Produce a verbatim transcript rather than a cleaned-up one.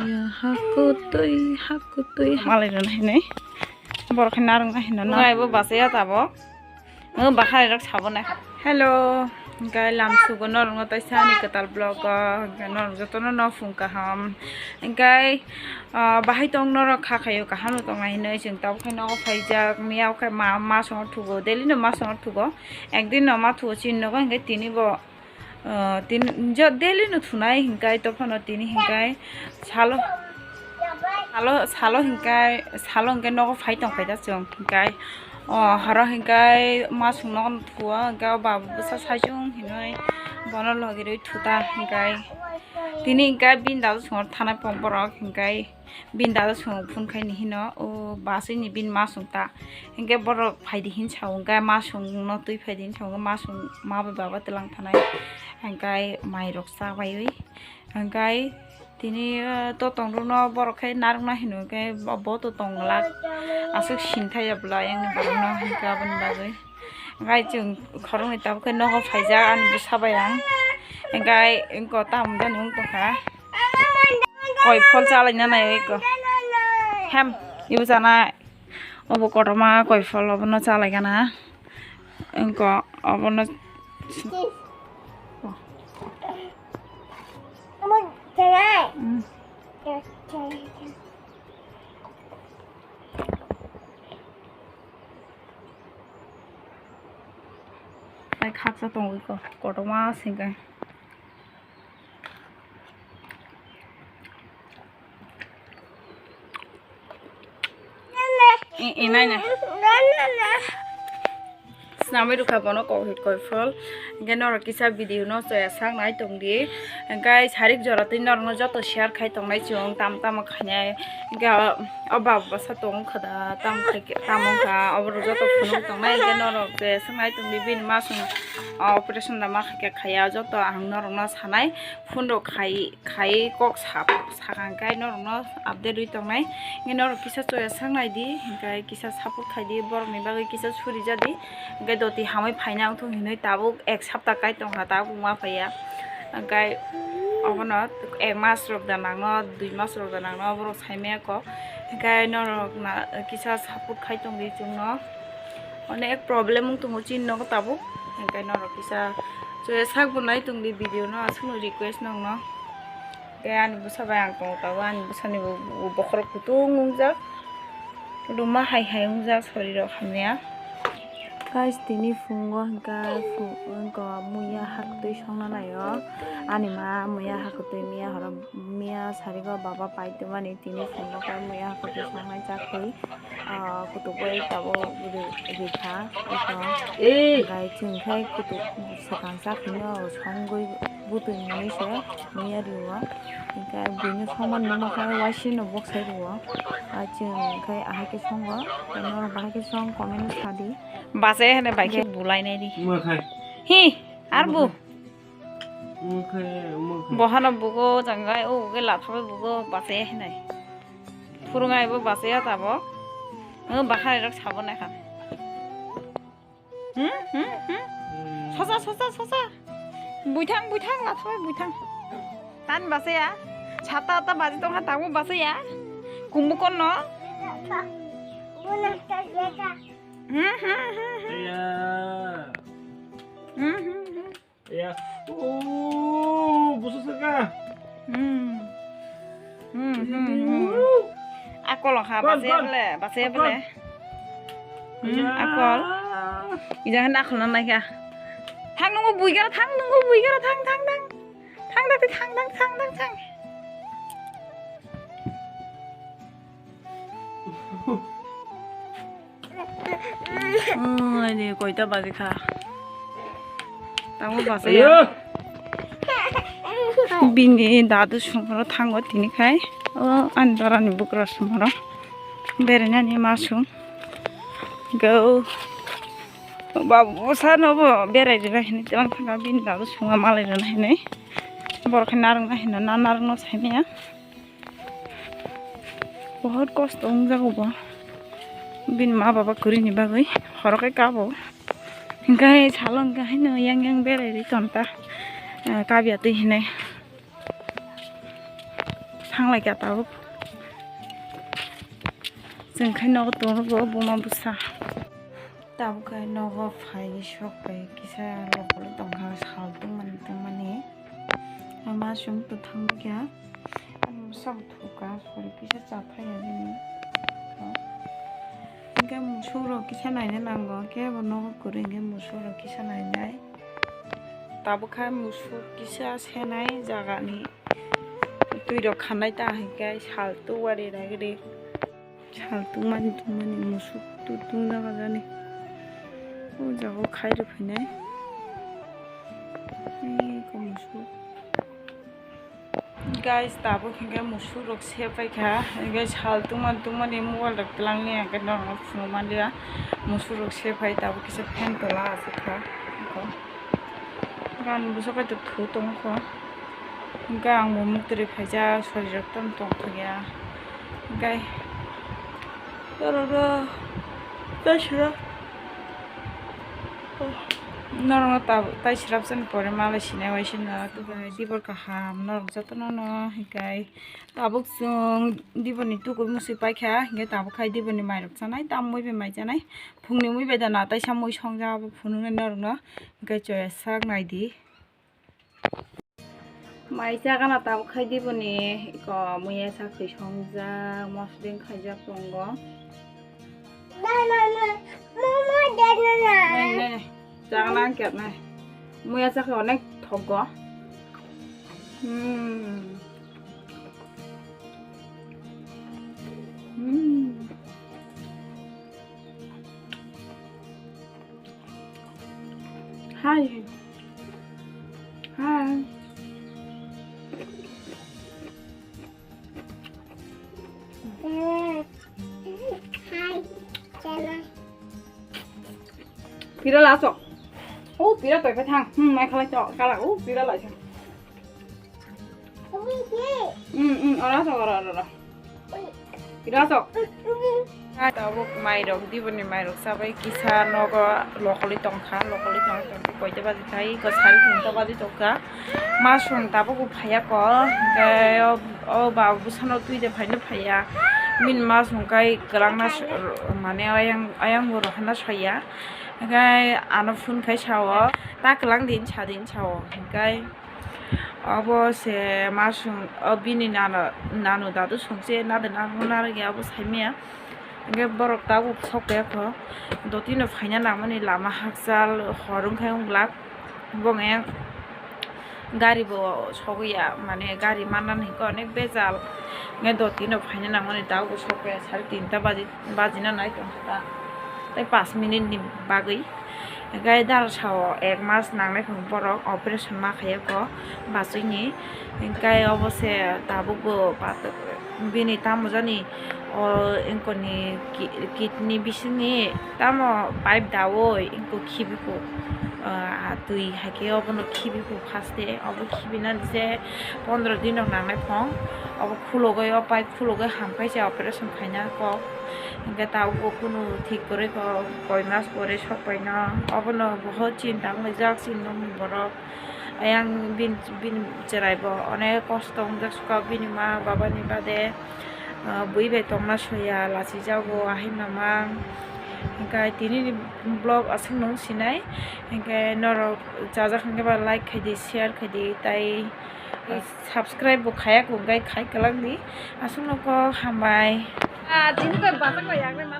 Ya, hakutui, hakutui. Malai rwna hinwi. Borok khe narwkna hinwi. Naibo bachaya tabok. Nw bakharok sabo nai. Hello. Hwnkhe lamsugo norokno tei sani kwtal vlog o. Hwnkhe norok jotono no phung kaham. Hwnkhe, ah, bahai tong norok kha khaio kaham no tongnai hinwi chwng tabuk khe nogo phaijak. Miyao khe ma, ma songo thugo. Daily no ma songo thugo. Ekdin no ma thugo chini nogo hwnkhe tini bo Ah, tin, jo, daily no thunai hinkai tophano tini hinkai salo, salo, salo hinkai, salo hinkai nogo phai tong khaida chwng hinkai. O, horo hinkai masung nogo thuo hinkai o baba bwsa saichung hinwi bono logirwi thuta hinkai. Tini hinkai bini dadu songor thanai pong borok hinkai. Bini dada song phone khai ni hino, o bus ni bini ma song ta. Hinkhe borok phaidi hin sao, hinkhe ma song no twi phaidi hin sao, ma song ma bai baba twlang thanai. Hinkhe mai rok cha baiwi. Hinkhe tini, eh, to tong rok no borok khai narwk na hino, hinkhe bo, bo to tong glak. Aswk sin thai ya bwla yang ni borok no hinkhe aboni bagwi. Hinkhe chwng khoroknwi tabuk khe nogo phaijak ani bwsa bai ang. Hinkhe wngkha tamo jani wng tongkha. Koi phol chalaina nai eko. Hem, ibu chanai. Obo kotorma koi phol obono chalaigana. Engko obono. Mm. Ai khaksa tongwi ko, kotorma singkhe. I, i, nai, nai. Snamwi rwkha bono koi, koi phol. Hinkhe norok kisa video no chaya sak nai tongdi. Hinkhe sarik jora twi norokno joto share khai tongnai chwng tam tamo khainai. Hinkhe o baba bwsa tong wngkha da, tam khai, tam wngkha. Oborok joto phunuk tongnai hinkhe norok je swk nai tongdi bini masung operation da ma khaikha khaiya joto ang norokno sanai. Phone rok khai, khai kok sa, sakang kai norokno update rwi tongnai. Hinkhe norok kisa choya sak nai di, hinkhe kisa support khai di, borokni bagwi kisa suri ja di. Hinkhe doti hamwi phaina wngthung hinwi tabuk ek sapta kai tongkha, tabuk ma phaiya. Hinkhe obono ek mas rok da nangno, dui mas rok da nangno, borok sai maya kok. Hinkhe norok na kisa support khai tong di chwngno. Onek problem wng tongo chini nogo tabuk. Hinkhe norok kisa choya sak bo nai tong di video no, aswkno request nongno. Tei ani bwsa bai ang tongo tabuk, ani bwsani bo, bo bokhorok kutung wngjak. Luma hai hai wngjak, sori rok hamya. Guys, tini phungo hinkhe phu-, wngkha muya haktwi songna naio. Ani ma muya haktwi miya horo, miya sarigo baba pai tongmani tini phungo khe muya haktwi songnai chakri. Ah, kutuk bai tabuk ri-, rikha, eko. Gai chwng khai kutuk swkang chak hino songwi butwi mwnwi se mwiya rio. Hinkhe buino songmani nukma khai waisino boksai rio. Ah, chwng khai ahai khe songo, tei norok bahai khe song comment sadi. Bachai hwnwi bai khe bulai nai di. Mokhe. Hi, ar bu? Mokhe, mokhe. Bohano bugo janggai, o uge lathabai bugo bachai hwnwi. Phurungai bo bachaya tabok. Ang bakharok sabo naikha. Hmm, hmm, hmm. Sosa, sosa, sosa. Buithang, buithang, lathabai buithang. Tan bachaya. Sata ata baji tongkha, tabuk bachaya. Kumbukon no. Hmm, hmm, hmm, hmm. Iya. Hmm, hmm, hmm. Ya. Oh, busu saka. Hmm. Hmm, hmm, hmm. Akol kha, bachaya bele, bachaya bele. Hmm, akol. Ija handa akol na naikha. Thang nungo buigara, thang nungo buigara, thang, thang, thang. Thang, thang, thang, thang, thang, thang. Oi, ni koita baji kha. Tamo bachaya. Ayo. Bini dadu sumoro thango tini khai. O, ani dara ni bukra sumoro. Bere nani ma sum. Go. Babu sa no bo berai rina hini tebang thanga bini dadu sunga malai rina hini. Borok khe narwk na hino, na narwk no sai maya. Bohot kosto wngjago bo. Bini ma baba kwrwini bagwi horo khe kabo. Hinkhe salo hinkhe haino yang yang berai ri tonta, eh, kabya twi hinwi. Thanglai kha tabuk. Chwng khai nogo tongo bo buma bwsa. Tabuk khai nogo phai sok bai kisa lokol tongkha sal tongmani tongmani. Ama sum to thangkha. Ang sab thuka sori kisa cha phai ya bini. Hingke musuk rok kisa naina nango, kebo nogo kwrwi hingke musuk rok kisa nainai. Tabuk kha musuk kisa senai jagani twi rok khanai ta hingke sal tuwari ragri. Sal tungmani tungmani musuk tu tungjaga jani. O jaga o khai rw phainai. Eko musuk. Guys, tabuk hingke musuk rok se paikha. Hingke sal tungmani tungmani mobile rok twlangni hingke norok phunuk manliya. Musuk rok se pai tabuk kisa fan tola aswk kha. Gan busa pai to thu tongkho. Hingke ang bo muktwi phaijak sori rok tamo tongthokya. Hingke norok no tai sira. Norok no tabuk tai sirap jani pore malai sinai waisa no. Dibor kaham norok jotono no hingke. Tabuk chwng diboni tukur musi paikha, hingke tabuk khai diboni mairok chanai, tam mui bai mai chanai. Phungni mui bai da natai sa mui songjak abo phunuknai norokno, hingke choya sak naidi. Mai chagana tabuk khai diboni eko muiya sakri songjak, mosodeng khaijak tongo. Nai, nai, nai. Momo de nai, nai. Nai, nai, nai. Chagana ang kep nai. Muya chakhe onek thogo. Hmm. Hmm. Hai. Hai. Pira lasok. Oh, pira toi pethang. Hmm, mai khalai to kala. Oh, pira lai. Hmm, hmm, ora sok, ora, ora, ora. Pira sok. Tabuk mairok, diboni mairok chabai kisa nogo lokoli tongkha, lokoli tong tong koita baji thai, ko sari tinta baji tongkha. Masung tabuk bo phaiya ko, hingke o, o ba bwsano twi de phaino phaiya. Min masung kai kwlangna s-, mane ayang, ayang bo rohorna soiya. Hingke ano phone khai sao, ta kwlang din sa din sao. Hingke obo se masung, o bini nano, nano dadu sungse, nade nano narwkya obo saimaya. Hingke borok tabuk sok ya kho. Dotino phaina nangmani lama hakchal, hor wngkhe wng glak. Bongni gari bo sogwi ya, mane gari mannani hwnkhe onek bejal. Hwnkhe dotino phaina nangmani tabuk bo sok ya, sari tinta baji, bajina nai tongkha ta. Tei pash minute ni bagwi. Hwnkhe darsa o ek mas nangnai phano borok operation ma khaiya kho bachwini. Hwnkhe obo se tabuk bo bini tamo jani o wngkoni ki-, kidney bisingni tamo pipe daui wngkha khibi kho, ah, twi hai khe obono khibi kho haste obo khibinani se pondro din rok nangnai phong obo khulogwi o pipe khulogwi ham khe se operation khaina kok. Hingke tabuk bo kunu thik kwrwi kok, koi mas pore sok paino. Obono bohot chinta wnglaijak chini nokni borok. Ayang bini, bini cherai bo onek kosto wngjak sukha bini ma baba ni bade. Ah, bui bai tongna soya lachijago ahai mamang. Hingke tini ni vlog aswk nung sinai. Hingke norok chajak hingke ba like khaidi, share khaidi, tai subscribe bo khaya kho, hingke khai kwlak di. Aswk no kok hambai. Ah, tini kok bachak bai yakre ma.